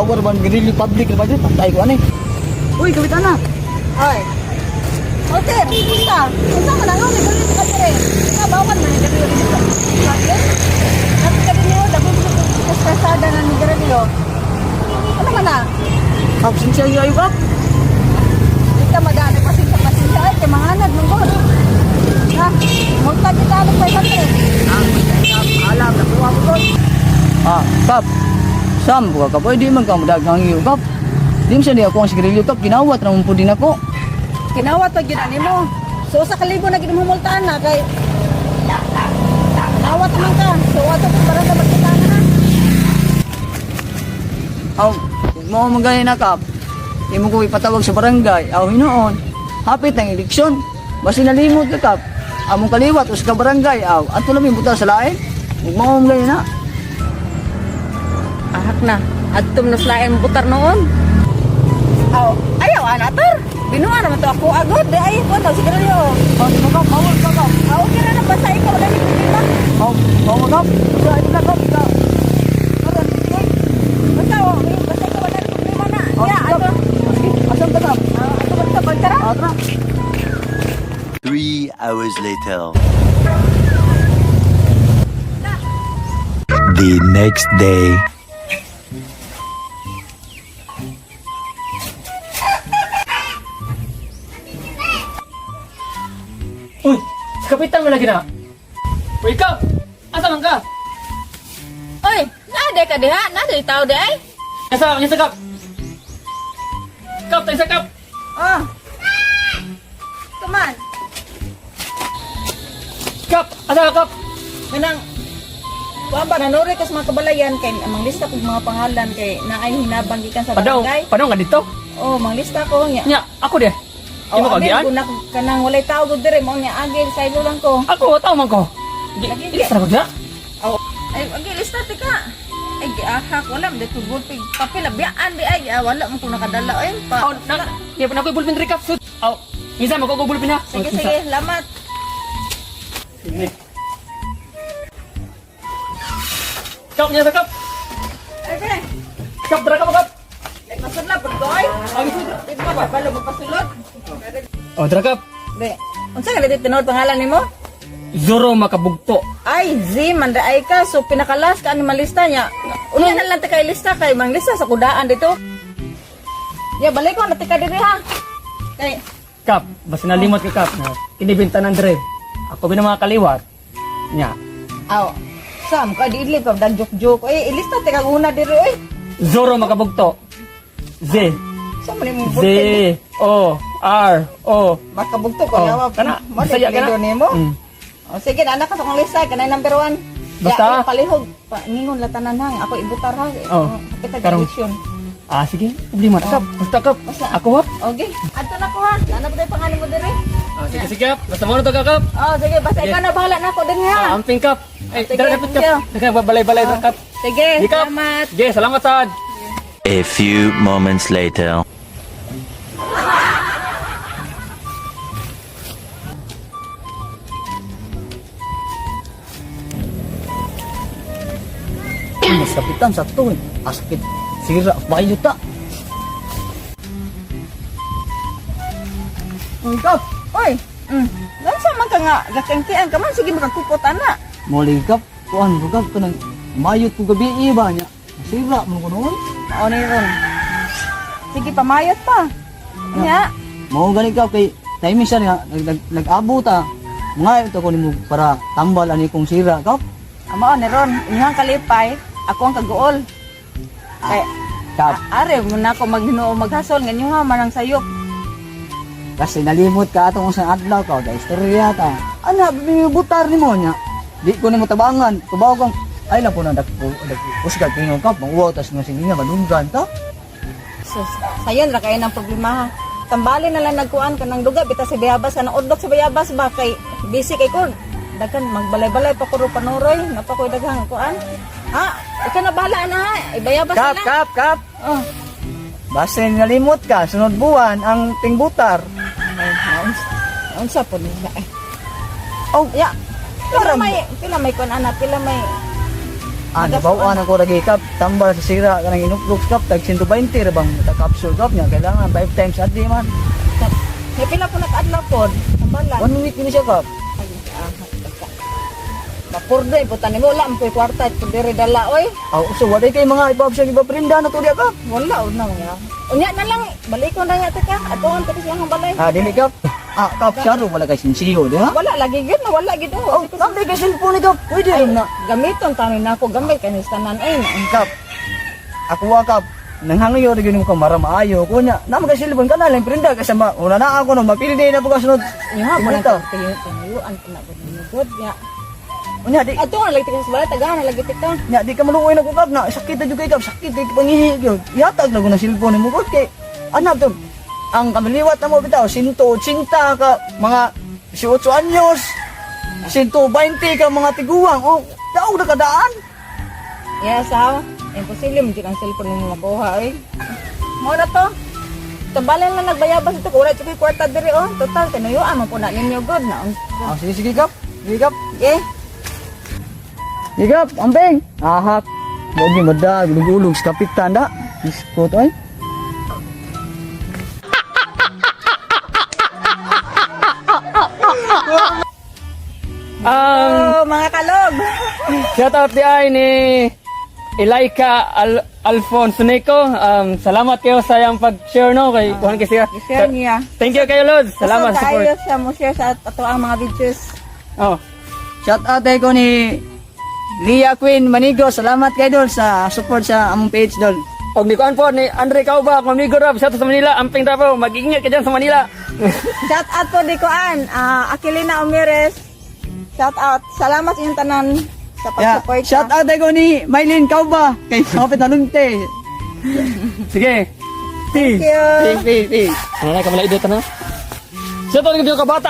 Bawar ba grillo public ba dyan? Patay ko ani. Uy, kapitana. Ay. O, sir, kumusta? Unsa man ang may galit ka dire? Nga bawal man ang galit dito. Bakit? Dapat ka din dagol ko sa kasada na ni Garillo. Ano man na? Absent siya ayo kap. Di ka madali pasensya pasensya ay kay manganad mong gud. Ha? Multa kita alang 500. Alam na kuha mo gud. Ah, kap. Sam, buka ka pwede man ka mudagang iyo kap. Di mo siya niya ako ang sigarilyo kap, ginawat ra mo po din ako. Kinawat pag yun mo. So sa kalibo na gid mo multaan na kay Nawat naman ka. So ato kung barangay magkita na ha. Aw, ug mo magani na kap. Imo ko ipatawag sa barangay. Aw hinuon. Hapit ang eleksyon. Basi nalimot ka kap. Among kaliwat us ka barangay. Aw, ato lang buta sa lain. Ug mo magani na. Ahak na. Adtom na sila butar noon. Aw, ayaw ana tor. Binuha naman to ako agod. Di ay ko daw sigarilyo. Aw, di mo kap, bawal ka kap. Aw, okay ra na basta ikaw wala ni problema. Aw, bawal kap. Sa ito na kap. Karon, sige. Basta oh, eh, basta ikaw wala ni problema na. Aw, Ya, sige, ato. kap. Sige, asan ka kap? Ah, ato ba tara? Ah, tara. 3 hours later. The next day. Uy, si Kapitan mo lagi na. Uy, ikaw! Asa man ka? Oy, naa ka diha, naa di tao di ay. Asa, asa kap? Kap, tayo sa kap! Oh. Kuman. Kap! Asa ka, kap? Kanang Kuan ba nanuri kas mga kabalayan kay ang lista kog mga pangalan kay naay hinabang gikan sa Padaw, barangay. padaw nga dito? Oh, manglista ko nya. Nya, ako di. Oh, Imo ka agil, gian? guna ko kanang walay tao gud dire mao nya agil saylo lang ko. Ako, tao man ko. Lagi, Ilista ko dira. Oh. Ay, agil lista ti ka. Ay giahak wala man dito gulpig papel biyaan di ay ah, wala man ko nakadala ay pa. Aw, na, di pa na ko bulpin diri kap. Sud. Aw, minsan mo ko bulpin ha. Sige sige, lamat. Sige. Kap niya sa kap. Ay pre, Kap dira ka mo kap. ay pasudla pud ko ay. Ang sud. Di ba pa balo magpasulod? Oh, dira kap. Be, unsa ka dito tinuod pangalan nimo? Zoro makabugto. Ay, Z, man ay ka. So, pinakalas ka ani malista niya. Unya na lang ta kay lista kay manglista sa kudaan dito. Ya, balik ko na tika diri ha. Kay Kap, basta nalimot ka kap. Na, kinibenta ng drive. Ako bin ang mga kaliwat. Nya, aw. Sam ka di idlip ka dag joke joke. Ay, ilista tika una diri oy. Zoro makabugto. Z Sa man imong Z bulpin. O R O. Makabugto ko Oh, yawa. kana, Mo Bisaya ka na. nimo. Mm. O sige, na ka sa akong lista kanay number 1. Basta. Ya, palihog pa, ningon latanan hang ako ibutar ha. Oh, Kapit karong- eleksyon. Ah, sige. Problema na kap. Basta kap. Basta. Ako hap. Okay. Adto na ko ha. Ana ba pangalan mo diri? Ah, sige sige kap. Basta mo na to ka kap. Oh, sige, basta Sige. ikaw na bahala na ako din ha. Ah, amping kap. Ay, Sige, dara dapat thank you. kap. Daga balay-balay na kap. Sige, Sige, kap. salamat. Sige, salamat sad. A few moments later. Mas kapitan sa to. Asakit. Sira, bayo ta. Uy, kap. Oy, Unsa man ka nga gakangkian ka man sige makakupot ana. Muli kap. Kuan ko kap kanang mayot ko gabi iba niya. Sira mo ko noon. Mao ni ron. Sige pamayot pa. Nya, Mao gani kap kay timing siya nga nag, nag, nag-abo ta. Mga ito ko nimo para tambal ani kong sira kap. mao ni ron. Inyong kalipay, ako ang kaguol. Kay Kap, are mo na ako maghinoo maghasol nga inyo ha manang sayop. kasi nalimot ka atong usang adlaw ka, da istorya ta. Ana bibutar nimo niya. Di ko nimo tabangan. Tubaw kong ay lang po na dagko kusga tingon kap, manguwaw tas nga sige nga madunggan ta. Sus, sayon ra kayo ng problema ha. Tambali na lang nagkuan ka ng duga bita sa bayabas ka ng udlok sa bayabas ba kay busy kay ko. Daghan magbalay-balay pa ko ro panuroy, napakoy daghang kuan. Ha, ikaw na bahala na ha. Ibayabas Kap, na lang. kap, kap. Oh. Basta nalimot ka, sunod buwan ang tingbutar. Ay, naunsa po nila eh. Oh, Ya. Pila may kuan ana, pila may Ah, nabawaan ako lagi, Kap. Tambal sa sira kanang inuplok, Kap. Tag 120 ra bang ta capsule, Kap, niya. Kailangan 5 times a day man. May pila po nakaadlaw pod. Tambalan. One week ni siya, Kap. Mapurday po tani mo wala man ko'y kwarta kung diri dala oy. Aw, so wala kay mga ipa-option iba prinda na to diya, Kap. Wala og na nga. Unya na lang balikon na nga ka. Atuon pa siya ang balay. Ah, dili, Kap. Ah, Kap, syaro wala kay sinsiyo, di ha? Wala lagi gyud na wala gyud Oh, oh. Kap, di kay cellphone ni Kap. Pwede rin na. Gamiton tani nako gamit kay sa tanan ay. Kap. Ako wa, Kap. Nanghangayo rin mo ka mara maayo ko niya. Na mga cellphone ka na lang prinda kasi ma una na ako no mapili na po kasunod. Iha mo Imo nang to. tinuyuan pa na gud ninyo gud ya. Unya di Ato nga lagi tika sa balay tagahan na lagi tika. nya di ka maluoy na ko, Kap, na sakit na jud kay, Kap, sakit kay pangihi gyud. Ihatag na ko na cellphone nimo gud kay anab to. Ang kamiliwat na mo bitaw 180 ka mga 18 anyos. 120 ka mga tiguang. Oh, daog na kadaan. Yes, aw. Imposible mo jud ang cellphone nimo makuha oy. Mo na to. Tambalan lang nagbayabas ito. Wala jud ko'y kwarta diri oh. Total tinuyuan man po na ninyo gud na. Ah, sige sige, Kap. Sige, Kap. Okay. Sige, Kap, ambing. Ahak. Mo gi madag ulog sa kapitan da. Iskot oy. Ang Oh, mga kalog. shout out di ay ni Elaika Alfonso Nico. Salamat kayo sa iyang pag-share no kay kuhan kay siya. I-share niya. Thank you kayo Lods. Salamat Kusog sa support. kaayo siya mo share sa ato ang mga videos. Oh. Shout out ko ni Lia Queen Manigo. Salamat kay Dol sa support sa among page, Dol. Og ni kuan po ni Andre Kauba, kung amigo Rob, shout out sa Manila, amping Davao, mag-ingat ka dyan sa Manila. Shout out po di koan, Aquilina Umirez. Shout out. Salamat sa inyong tanan sa Yeah. pag-support. Shout out ko ni Mylene Kauba kay Kapit Nalunte. Sige. Thank you. Peace, peace, peace. Ano na, kamala idot na. Shout out kayo kabata.